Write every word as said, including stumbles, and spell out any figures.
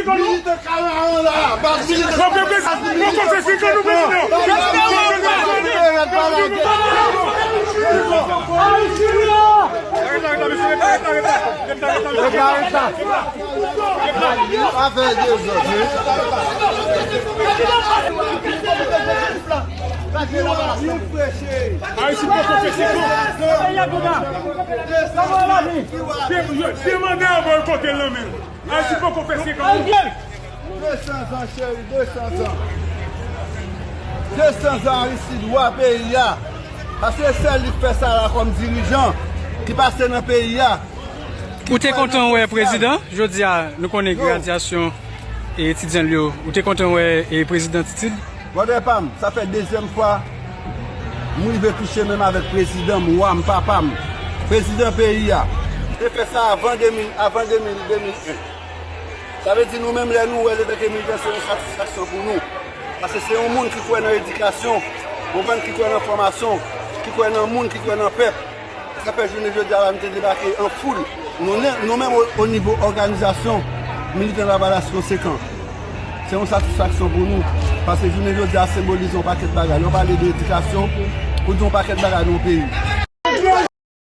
Militan Kanaran la, baz militan. Poko fè senkant nou, prezidan. Afè de zòt, wi. Ayiti poko fè senkant. Demande a bòykote l nan men. Ayiti poko fè senkant. De san zan, cheri, de san zan. De san zan Aristide, wa peyi a. Paske se sèl li k fè sa la kòm dirijan ki pase nan peyi a. Ou te kontan wè prezidan? Jodi a, nou konnen gradyasyon e etidyan l yo. Ou te kontan wè e prezidan Titid? Brother pa m, sa fè dezyèm fwa m rive touche men m avèk prezidan m, wa m, papa m, prezidan peyi a. M te fè sa avan de mil, avan de mil, de mil en. Sa vle di nou menm lè nou wè l etanke militan se yon satisfaksyon pou nou. Paske se yon moun ki kwè nan edikasyon, konprann, ki kwè nan fòmasyon, ki kwè nan moun, ki kwè nan pèp. Sa fè jounen jodi a la, nou te debake an foul. Nou, nou menm o, o nivo òganizasyon, militan Lavalas konsekan. Se yon satisfaksyon pou nou, paske jounen jodi a senbolize yon pakèt bagay. Lè w pale de edikasyon, ou di yon pakèt bagay nan yon peyi.